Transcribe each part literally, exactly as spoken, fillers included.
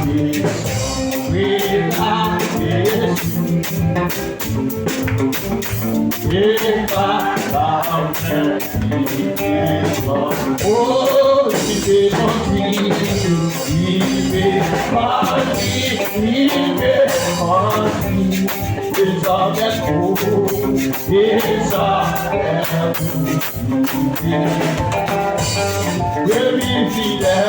Remi fidèl. Remi fidèl.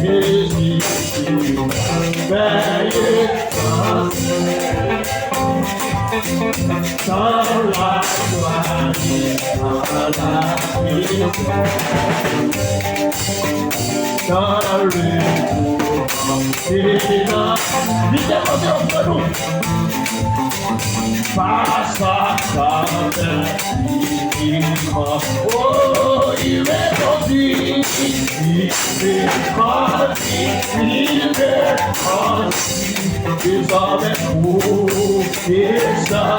Jezi, veye. Tan lajwa li, tan lavi, tan repos, se nan li te poze ofrann nou. Pas à travers. Oh, il est gentil, il est gentil, il est gentil. Désormais, pour que ça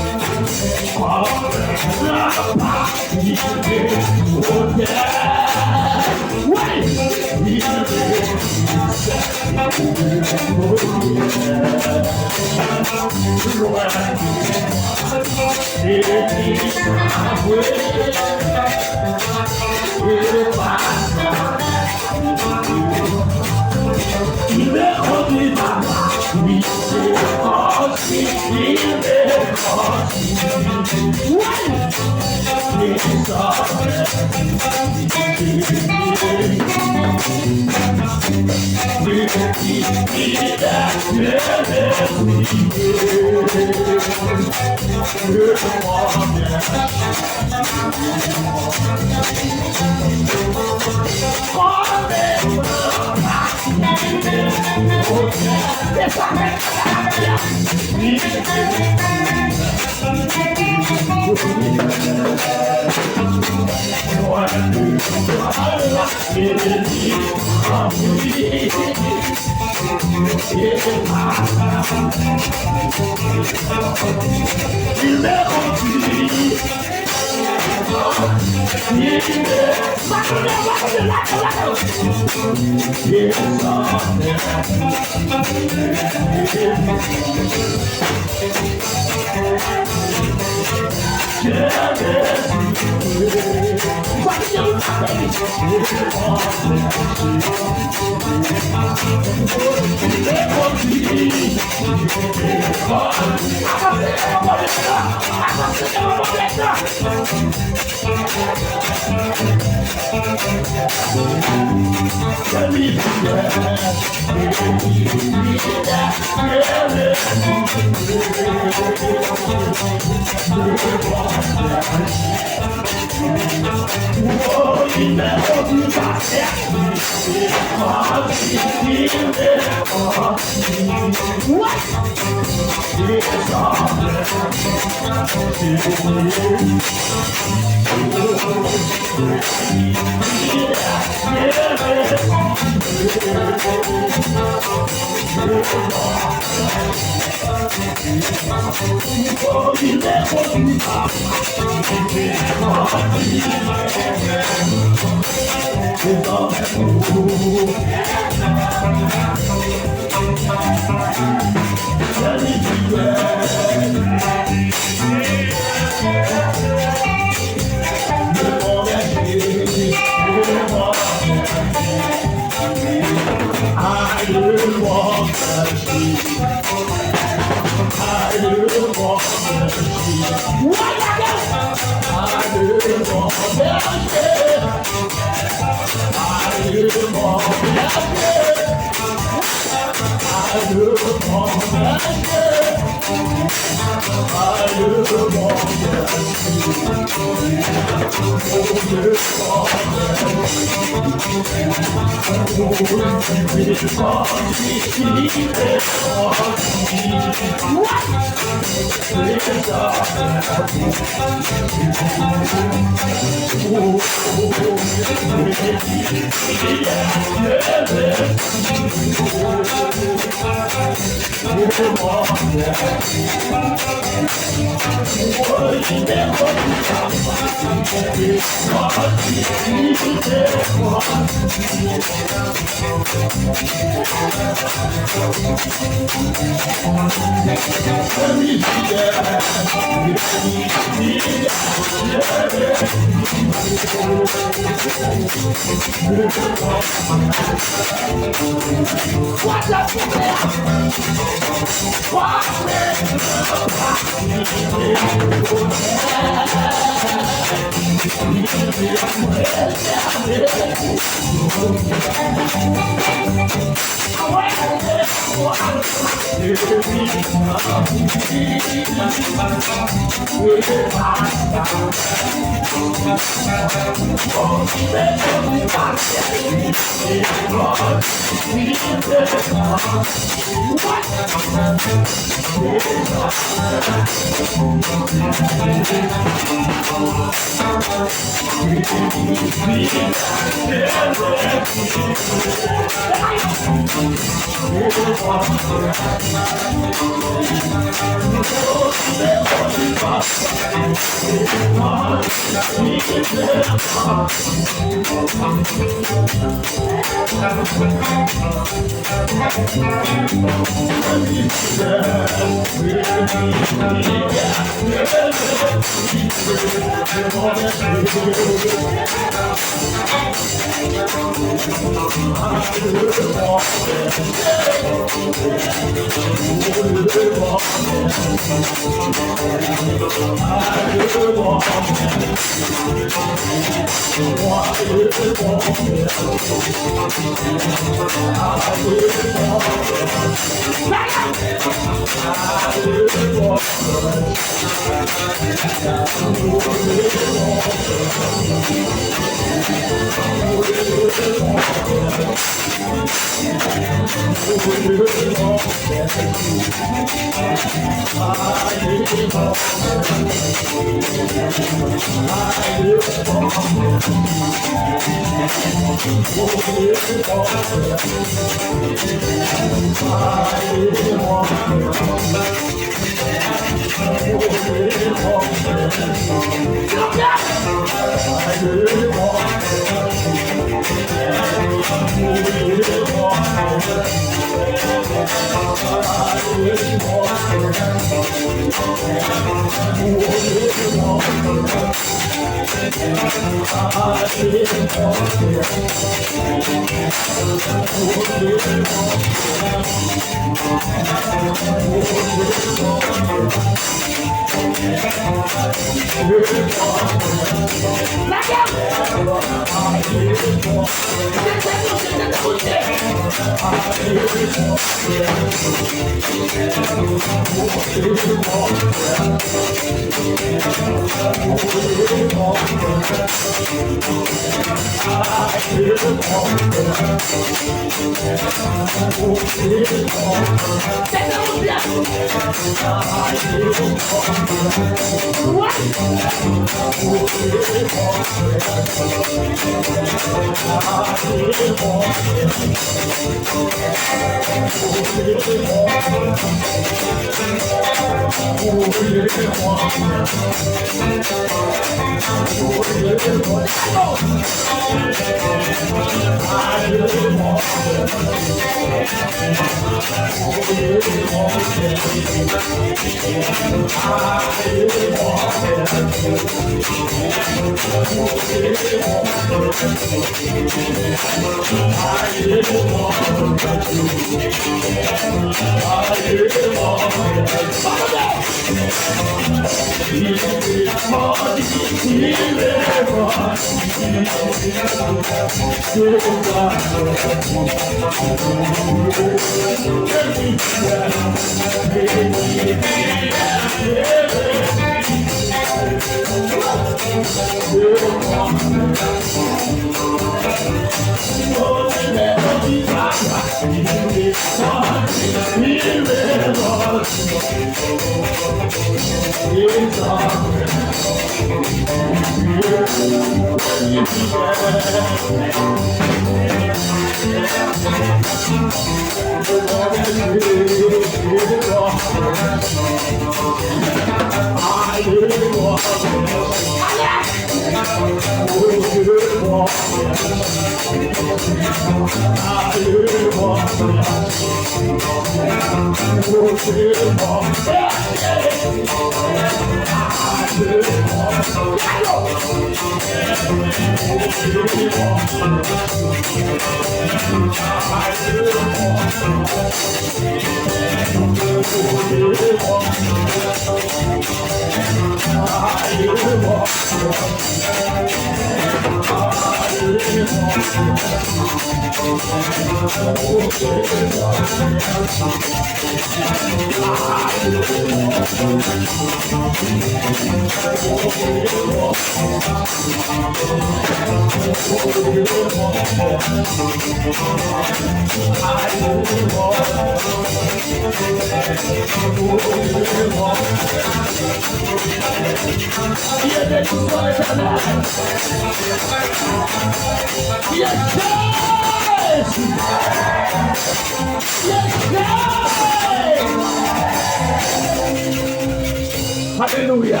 Alelouya.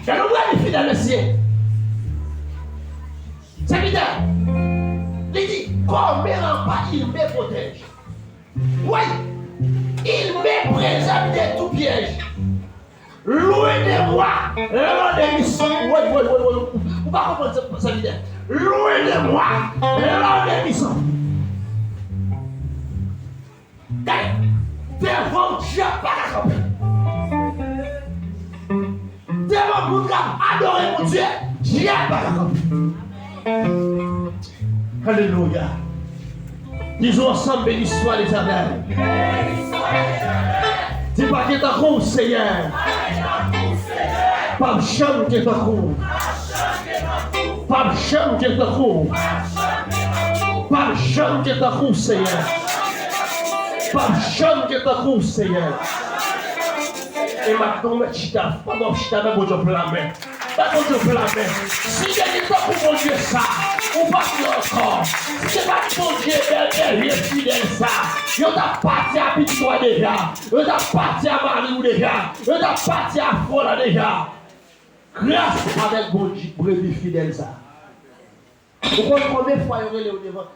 Gade yon premye fidèl, mesye. Sèvitè, li di, comme un rempart, il me protège. Oui, il me préserve de tout piège. Loin de moi l'ennemi. Woy, woy, woy, woy. Ou pa konprann sa, sèvitè. Loin de moi l'ennemi. Gade, devan w, dyab pa ka kanpe. Devan moun k ap adore Bondye, dyab pa ka kanpe. Alelouya. Di ansanm, béni soit l'Éternel. Di, pa gen tankou w, Senyè. P ap janm gen tankou w. P ap janm gen tankou w. P ap janm gen tankou w, Senyè. P ap janm gen tankou w, Senyè. E maten w mèt chita, pandan w ap chita, bay Bondye yon pla men. Bay Bondye yon pla men. Si te gen tankou Bondye sa, ou p ap gen ankò. Si se pa t Bondye bèl gèryè fidèl sa, yo t ap pati a pitit ou a deja. Yo t ap pati a mari w deja. Yo t ap pati a frè w la deja. Gras avèk Bondye, brebi fidèl sa. Ou konn konbyen fwa yo rele w devan?